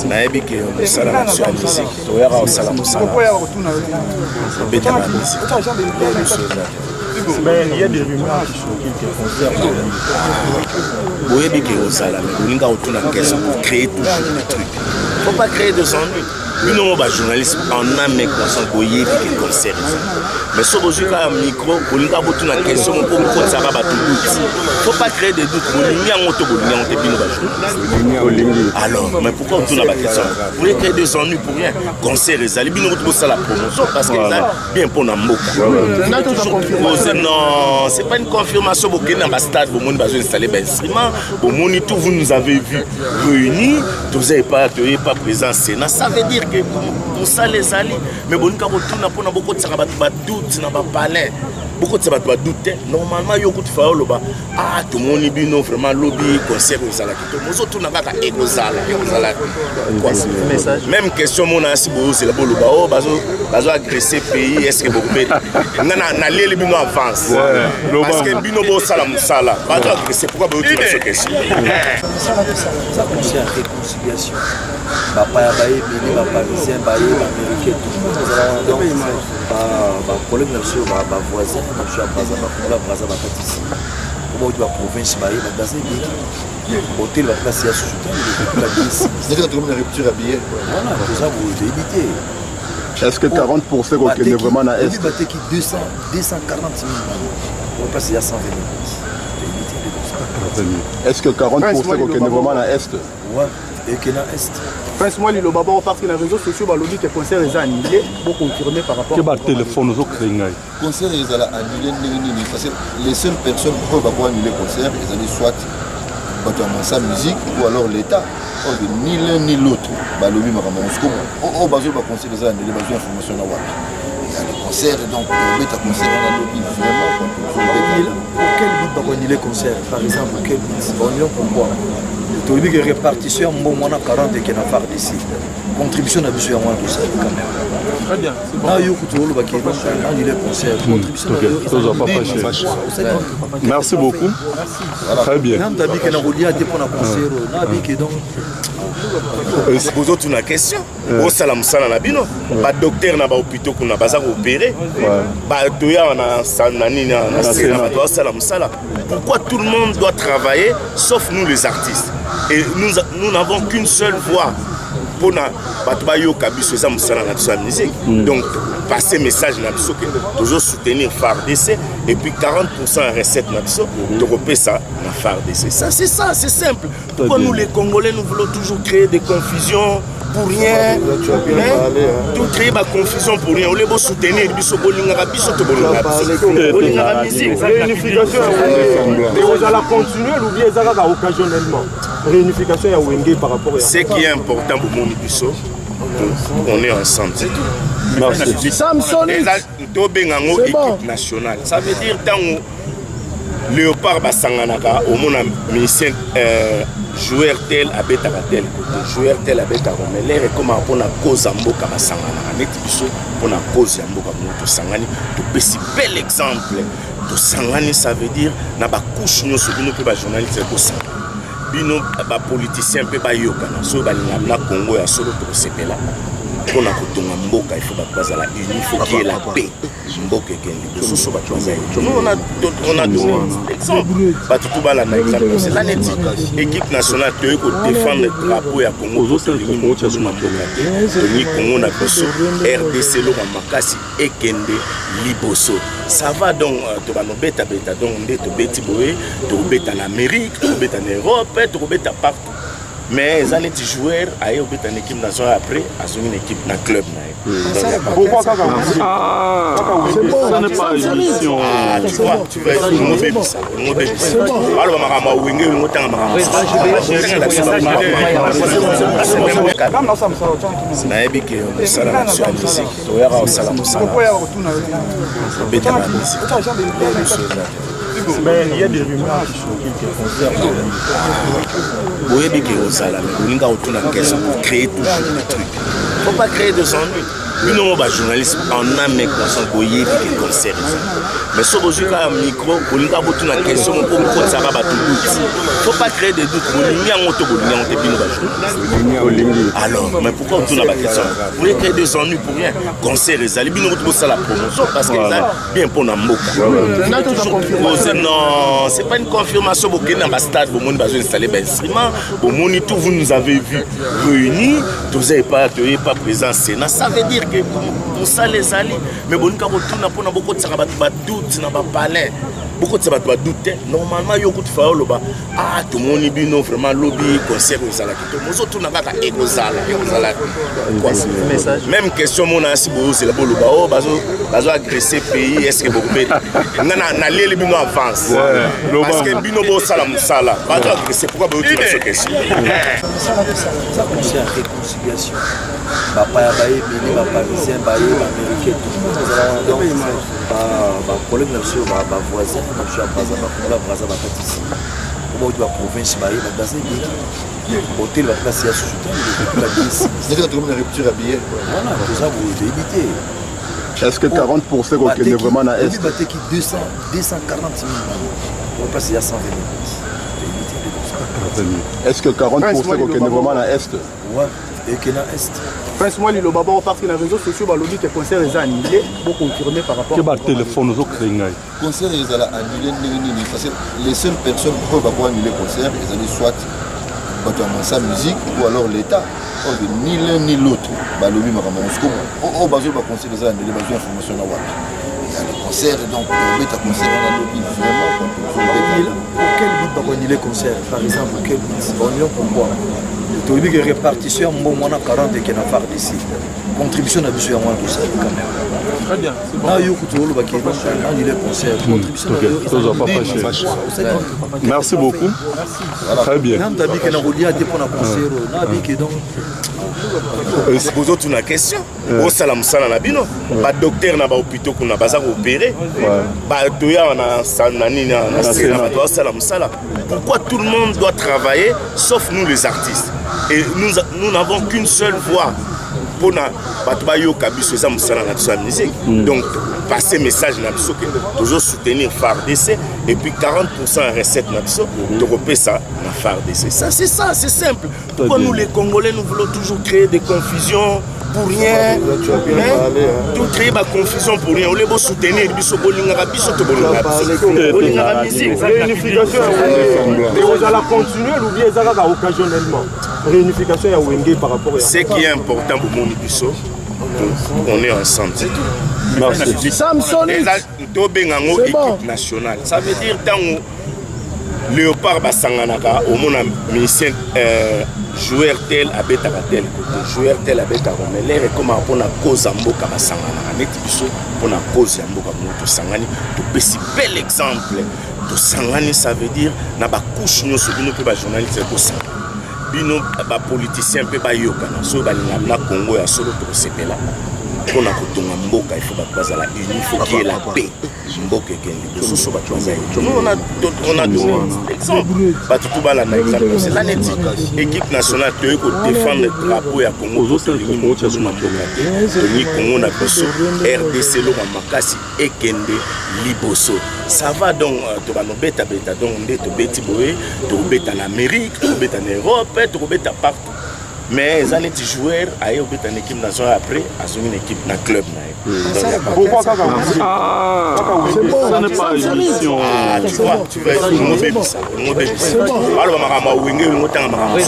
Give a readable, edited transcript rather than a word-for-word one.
Nayebi ke mosala na biso ya musique, toyaka kosala mosala, tobetaka musique biso eza te. Mais il y a des rumeurs qui circulent que concert. Boyebi ke ozala, mais bolinga kotuna question pour créer toujours des trucs. Faut pas créer des ennuis. Bino mo bajournaliste, en âme et conscience, boyebi ke concert eza, mais so bozwi kaka micro, bolinga botuna question mpo bokotisaka bato doute. Faut pas créer des doutes. Bolingi yango to bolingi yango te, bino bajournaliste? Alors, mais pourquoi otuna baquestion pour créer des ennuis pour rien? Concert ezali, bino kutu bosala promotion parce que eza bien mpo na mboka. Posé, non, c'est pas une confirmation. Bokende na bastade, bomoni bazo installer bainstrument, bomoni tout. Vous nous avez vu réunis, toza epa, toye pas présent Sénat, ça veut dire que mosala ezali. Mais bolinga kotuna mpona bokotisaka bato badoute na bapalin, bokotisa bato badoute te. Normalement yo kutu fa oloba: ah, tomoni bino vraiment lobi concert ezala kitoko. Ozotuna kaka ekozala, ekozala quoi? Même question mona asi bozela, boloba o bazo agresser pays. Est ce que bokobeta? Nga nalieli bino avance parce que bino bosala mosala. Bazo agresser, pourquoi boyotuna biso question? Eza conseil ya réconciliation. Bapaya baye ebele, baparisien baye, baaméricain, tout le monde ezala wana. Donc bacollègue na biso, bavoisin na biso ya Braza, bakongola Braza, bakatisi po bauti baprovince, baye, bato baza ebele. Hotel baplace ya susu te. Ndenge tokomi na rupture ya billet. Voilà, toza boye, toyebi te. Est-ce que 40% kokende vraiment na est? Bateki 200 240 000 place ya 120 000 places, toyebi te. Est-ce que 40% kokende vraiment na est? Ouais, eke na est. Prince, moi liloba bongo parce que na réseaux sociaux balobi ke concert eza annulé. Boconfirme par rapport Ke batelefone ozocrée ngai. Concert ezala annulé ndenge nini? Parce que les seules personnes oyo bako annuler concert ezali soit bato ya Mansa Musique ou alors l'État. Oyo ni l'un ni l'autre balobi makambo yango. Sikoyo oyo bazwi baconcert eza annulé, bazwi information na wapi? Ya le concert, donc tobeta concert wana lobi vraiment quoi, tozobeta. Pour quel but bakoannuler concert, par exemple? Pour quel but bakoannuler? Pourquoi? Toyebi ke répartition ya mbongo wana, 40 eke na FARDC, contribution na biso yango wana tosali quand même. Très bien, c'est bon. Na yo kutu olobaki annuler concert, contribution na yo. Tozwa pas fâché. Merci beaucoup, très bien. Nanu tabike na kolia te mpona concert oyo nabike, donc. Bozotuna question, bosala mosala na bino. Badocteur na bahôpitaux kuna baza koopérer bato ya na nini na Sénat, bato bazosala mosala. Pourquoi tout le monde doit travailler sauf nous les artistes? Et nous, nous n'avons qu'une seule voix mpona bato bayoka biso, eza mosala na biso ya musique. Donc passer message na biso ke tozosoutenir FARDC et puis 40 ya recette na biso tokopesa na FARDC. Ça c'est ça, c'est simple. Pourquoi nous les Congolais, nous voulons toujours créer des confusions pour rien, hein? Tout créer ba confusion pour rien. Ole bosoutenir biso, bolingaka biso to bolingaka biso, bolingaka musique. Réunification ya ekozala continuel ou bien eza kaka occasionnellement, réunification ya Wenge par rapport ya Ce qui est important, bomoni biso, on est ensemble, c'est tout. Merci. Samsonite. Eza tobenga yango équipe nationale. Ça veut dire ntango Léopard basanganaka, omona musicien, joueur tel abetaka tel côté, joueur tel abetaka, mais l'heure ekomaka mpona cause ya mboka, basanganaka. Neti biso, mpona cause ya mboka bongo tosangani, topesi bel exemple. Tosangani, ça veut dire na bacouche nyonso. Bino mpe bajournaliste ekosangana, bino bapoliticien mpe bayokana. Soki balingaka na Congo ya solo, tokosepela mpona kotonga mboka. Il faut bato bazala uni, faut qu'il y ait la paix, mboka ekende liboso. So bato baza, nous on a donné exemple, bato tu balanda exemple. Eza neti équipe nationale, toyei kodéfendre drapeau ya Congo. Tolingi mokolo na mboka te, tolingi Congo na biso RDC, eloko ya makasi ekende liboso. Ça va. Donc tobanda obetabeta, donc nde tobeti boye, tokobeta na Amérique, tokobeta na Europe, tokobeta partout. Mais eza neti joueur aye obeta na équipe nationale, après azongi na équipe na club na ye. Pourquoi kaka? Ah, ça n'est pas émission. Ah, tu vois, tu vois, ngobebisa, ngobebisa. Baloba makambo ya Wenge, olingo otanga makambo. Nayebi ke mosala na biso ya musique, toyaka kosala mosala, tobetaka musique biso eza te. Mais il y a des rumeurs qui circulent que concert. Boyebi ke ozala, mais bolinga kotuna question pour créer toujours des trucs. Faut pas créer des ennuis. Bino mo bajournaliste, en âme et conscience, boyebi ke concert eza, mais so bozwi kaka micro, bolinga botuna question moko bokotisaka bato doute. Faut pas créer des doutes. Bolingi yango to bolingi yango te, bino bajournaliste? Alors, mais pourquoi otuna baquestion? Vous voulez créer des ennuis pour rien. Concert ezali, bino kutu bosala promotion parce que eza bien mpo na mboka. Toujours, non, c'est pas une confirmation. Bokende na bastade, bomoni bazo installer bainstrument, bomoni tout. Vous nous avez vu réunis, toza epa, toye pas présent Sénat, ça veut dire que mosala ezali. Mais bolinga kotuna mpona bokotisaka bato badoute na bapalin, bokotisa bato badoute te. Normalement yo kutu fa oloba: ah, tomoni bino vraiment lobi concert ezalaki to mozotuna kaka ekozala, ekozala. Même question mona asi bozela, boloba o bazo agresser pays, est ce que bokobeta? Nga nalieli bino avance parce que bino bosala mosala. Bazo agresser, pourquoi boyotuna biso question? Eza concert ya réconciliation. Bapaya baye ebele, baparisien baye, baaméricain, tout le monde ezala wana. Donc bacollègue na biso, bavoisin na biso ya Braza, bakongola Braza, bakatisi po bauti baprovince, baye, bato baza ebele. Hotel, bato basiya susu te. Neti tokomi na rupture ya billet. Wana toza boye, toyebi te. Est ce que 40 kokende vraiment na est? Bateki 240 000 place, ya 120 000. Est ce que 40 kokende vraiment na est? Ouais, eke na est. Prince, moi liloba bongo, parce que na réseaux sociaux balobi ke concert eza annulé. Boconfirme par rapport Ke batelefone ozocrée ngai. Concert ezala annulé ndenge nini? Parce que les seules personnes oyo bako annuler concert ezali soit bato ya Mansa Musique ou alors l'État. Oyo ni l'un ni l'autre balobi makambo yango. Sikoyo oyo bazwi baconcert eza annulé, bazwi information na wapi? Ya le concert, donc tobeta concert wana lobi vraiment. Pour quel but bakoannuler concert, par exemple? Pour quel but baannuler? Pourquoi? Toyebi ke répartition ya mbongo wana, 40 eke na FARDC, contribution na biso yango wana tosali quand même. Très bien. Na yo kutu olobaki annuler concert, contribution. Merci beaucoup, très bien. Nanu tabike na kolia te mpona concert oyo nabike, donc Bozotuna question, bosala mosala na bino. Badocteur na bahôpitaux kuna baza koopérer bato ya na nini na Sénat, bato bazosala mosala. Pourquoi tout le monde doit travailler sauf nous les artistes? Et nous, nous n'avons qu'une seule voix mpona bato bayoka biso, eza mosala na biso ya musique. Donc passer message na biso ke tozosoutenir FARDC et puis 40 ya recette na biso tokopesa na FARDC. Ça c'est ça, c'est simple. Pourquoi nous les Congolais, nous voulons toujours créer des confusions pour rien, hein? Tout créer ba confusion pour rien. Ole bosoutenir biso, bolingaka biso to bolingaka biso, bolingaka musique. Réunification ya ekozala continuel ou bien eza kaka occasionnellement, réunification ya Wenge par rapport ya Ce qui est important, bomoni biso, on est ensemble, c'est tout. Merci. Samsonite. Tobenga yango C'est bon. équipe nationale. Ça veut dire ntango Léopard basanganaka, omona musicien, joueur tel abetaka tel côté, joueur tel abetaka, mais l'heure ekomaka mpona cause ya mboka, basanganaka. Neti biso, mpona cause ya mboka bongo tosangani, topesi bel exemple. Tosangani, ça veut dire na bacouche nyonso. Bino mpe bajournaliste ekosangana, bino bapoliticien mpe bayokana. Soki balingaka na Congo ya solo, tokosepela mpona kotonga mboka. Il faut bato bazala uni, faut qu'il y ait la paix, mboka ekende liboso. So bato baza, nous on a donné exemple, bato tu balanda exemple. Eza neti équipe nationale, toyei kodéfendre drapeau ya Congo. Tolingi moto na mboka te, tolingi Congo na biso, RDC, eloko ya makasi ekende liboso. Ça va. Donc tokano betabeta, donc nde tobeti boye, tokobeta na Amérique, tokobeta na Europe, tokobeta partout. Mais eza neti joueur aye obeta na équipe nationale, après azongi na équipe, na club na ye. Pourquoi kaka? Ça n'est pas émission. Ah, tu vois, tu vois, ngobebisa, ngobebisa. Baloba makambo ya Wenge, olingo otanga makambo.